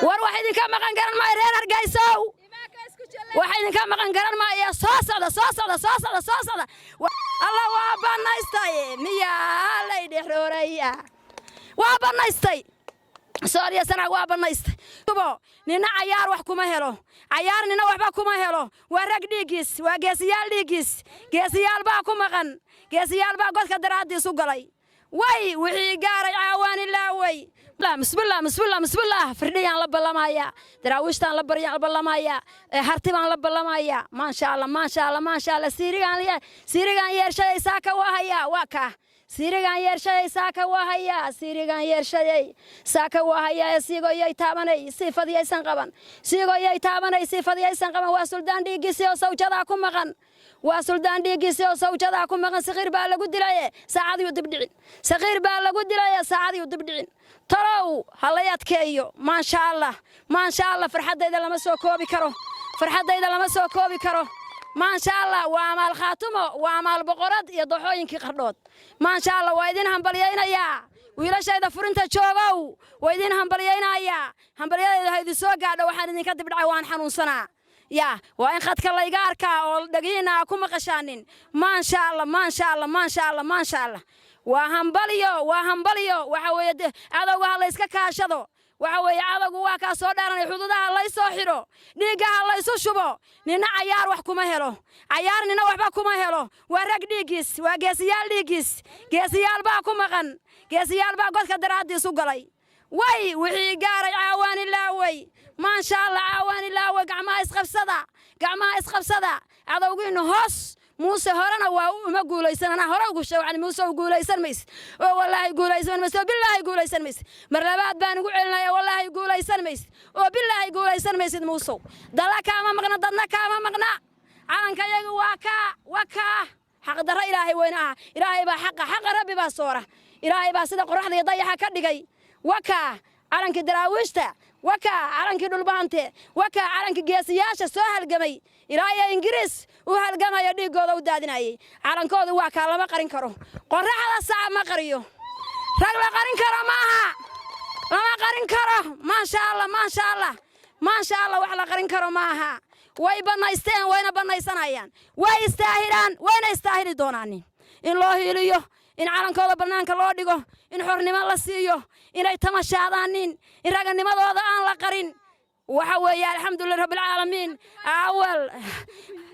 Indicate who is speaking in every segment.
Speaker 1: War wax idinka maqan garan maayo, reer Hargeysow. Wax idinka maqan garan maayo. Soo socda, soo socda, soo socda, soo socda. Alla waa banaystay, miyaa lay dhexrooraya? Waa banaystay Sooriya Sanaag, waa banaystay. Nina cayaar wax kuma helo, cayaar nina waxba kuma helo. Waa rag dhiiggiis, waa geesiyaal dhiiggiis. Geesiyaal baa ku maqan, geesiyaal baa godka daraaddiis u galay. Way wixii gaaray caawaan ilaawey. Bismillah, bismillah, bismillah. Firdhiyaan la ballamaya, Daraawiishtaan la ballamaya, Harti baan la ballamaya. Maasha Allah, maasha Allah, maasha Allah. Siirigaan, siirigaan yeershaday saaka waa hayaa, waa kaa. Siirigaan yeershaday saaka waa hayaa, siirigaan yeershaday saaka waa hayaa. Siigoyay taabanay, siifadiyaysan qaban. Siigoyay taabanay, siifadiyaysan qaban. Waa suldaan dhiiggiisii oo sawjadaa ku maqan, waa suldaan dhiiggiisii oo sawjadaa ku maqan. Sakiir baa lagu dilaye, saacadiyu dibdhicin. Sakiir baa lagu dilaye, saacadiyu dibdhicin. Talow halay adkeeyo. Maasha Allah, maasha Allah. Farxaddayda lama soo koobi karo, farxaddayda lama soo koobi karo. Maasha Allah, waa amaal Khaatumo, waa amaal Boqorad iyo dooxooyinkii Qardhood. Maasha Allah, waa idin hambalyaynayaa. Wiilashayda furinta joogow, waa idin hambalyaynayaa. Hambalyadayda ha idin soo gaadho. Waxaan idinka dibdhacay, waan xanuunsanaa. Ya waa in khadka layga arkaa oo dhagihiina aa ku maqashaanin. Maasha Allah, maasha Allah, maasha Allah, maasha Allah. Waa hambalyo, waa hambalyo. Waxa weeye, cadowga ha layska kaashado. Waxa weeye, cadowgu waa kaa soo dhaaranay. Xuduudaha laysoo xidho, dhiigga ha laysu shubo. Nina cayaar wax kuma helo, cayaar nina waxba kuma helo. Waa rag dhiiggiis, waa geesiyaal dhiiggiis. Geesiyaal baa ku maqan, geesiyaal baa godka daraaddiis u galay. Way wixii gaaray caawaan ilaawey. Maasha Allah, caawaan ilaawey. Gacmaha isqabsada, gacmaha isqabsada. Cadowgiinnu hoos. Muuse horena waa uma guulaysan. Anaa hore ugu sheeg, Muuse u guulaysan mayse oo wallaahi guulaysan mayse oo billaahi guulaysan mayse. Mar labaad baan ugu celinaya, wallaahi guulaysan mayse oo billaahi guulaysan maysid, Muusow. Dalla kaama maqna, dadna kaama maqna. Calanka yagu waa kaa, waa kaa. Xaqdarro Ilaahay weyne ah. Ilaahay baa xaqa, xaqa Rabbi baa soora. Ilaahay baa sida qoraxda iyo dayaxa ka dhigay. Wakaa calankii Daraawiishta, wakaa calankii Dhulbahante, wakaa calankii geesiyaasha soo halgamay ilaa iyo Ingiriis u halgamaya, dhiiggooda u daadinayay. Calankoodu waa kaa, lama qarin karo. Qoraxda saca ma qariyo. Rag la qarin karo maaha, lama qarin karo. Maasha Allah, maasha Allah, maasha Allah. Wax la qarin karo maaha. Way bannaysteen, wayna bannaysanayaan. Way istaahilaan, wayna istaahili doonaan in loo hiiliyo, in calankooda bannaanka loo dhigo, in xornimo la siiyo, inay tamashaadaanin, in raganimadooda aan la qarin. Waxa weeye, alxamdulilah rabbilcaalamiin. Awal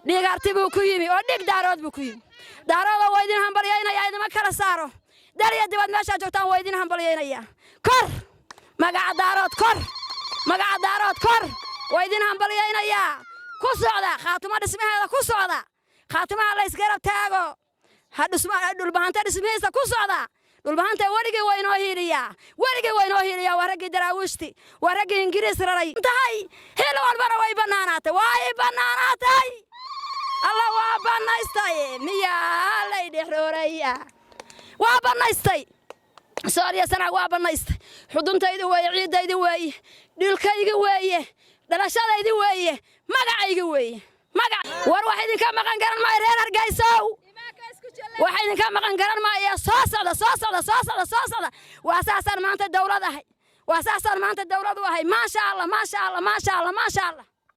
Speaker 1: dhiig Harti buu ku yimi oo dhiig Daarood buu ku yimi. Daarooda waa idin hambalyaynaya, idima kala saaro. Dal iyo dibad meeshaa joogtaan waa idin hambalyaynaya. Kor magaca Daarood, kor magaca Daarood, kor. Waa idin hambalyaynayaa. Ku socda Khaatumo dhismaheeda, ku socda Khaatumaha, la isgarab taago. Dhulbahanta dhismihiisa ku socda. Dhulbahanta weligii waa inoo hiiliyaa, weligii waa inoo hiiliyaa. Waa raggii Daraawiishti, waa raggii Ingiriis raray tahay. Hil walbana way bannaanaatay, way bannaanaatay. Alla waa bannaystay, miyaa lay dhexrooraya? Waa bannaystay Sooriya Sanaag, waa bannaystay. Xuduntaydi weeye, ciiddaydi weeye, dhulkaygi weeye, dhalashadaydi weeye, magacaygi weeye. Magac. War wax idinka maqan garan maayo, reer Hargeysow. Wax idinka maqan garan maayo. Soo socda, soo socda, soo socda, soo socda. Waa saasaan maanta dawlad ahay, waa saasaan maanta dawlad u ahay. Maasha Allah, maasha Allah, maasha Allah, maasha Allah.